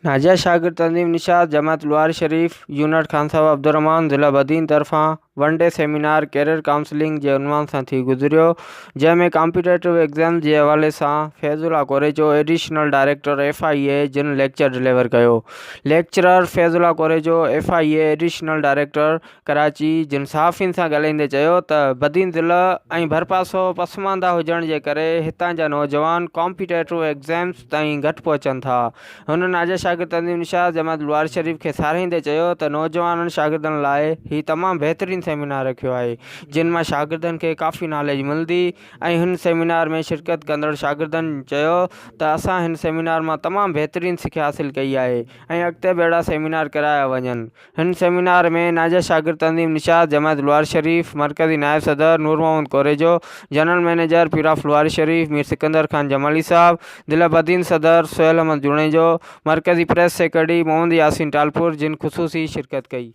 ناجيه شاگرد تنظيم نشاط جماعت لوار شريف يونٽ خان صاحب عبدالرحمان ضلع بدين طرفان one day seminar career counselling جي عنوان سان ٿي گذريو جنهن ۾ ڪامپيٽيٽو ايگزامز جي حوالي سان Faiz Ullah Korejo additional director F I A جن ليڪچر ڊليور ڪيو lecturer Faiz Ullah Korejo F I A additional director Karachi جن صحافين سان ڳالهائيندي چيو ته بدين ضلع ۽ ڀرپاسو پسمانده هجڻ جي ڪري هتان جا نوجوان ڪامپيٽيٽو ايگزامز تائين گهٽ پهچن ٿا. هن ناجه شاگرد تنظيم نشاط جماعت لوار شريف کي ساراهيندي چيو ته نوجوانن شاگردن لاء هي تمام بهترين سيمينار رکيو آهي جن مان شاگردن کي ڪافي ناليج ملندي ۽ هن سيمينار ۾ شرڪت ڪندڙ شاگردن چيو ته اسان هن سيمينار مان تمام بهترين سکيا حاصل ڪئي آهي ۽ اڳتي به اهڙا سيمينار ڪرايا وڃن. هن سيمينار ۾ ناجه شاگرد تنظيم نشاط جماعت لوار شريف مرڪزي نائب صدر Noor Muhammad Korejo, general manager پيراف لوار شريف مير سڪندر خان جمالي صاحب، ضلع بدين صدر سهيل احمد جوڻيجو، مرڪزي پريس سيڪريٽري محمد ياسين ٽالپر جن خصوصي شرڪت ڪئي.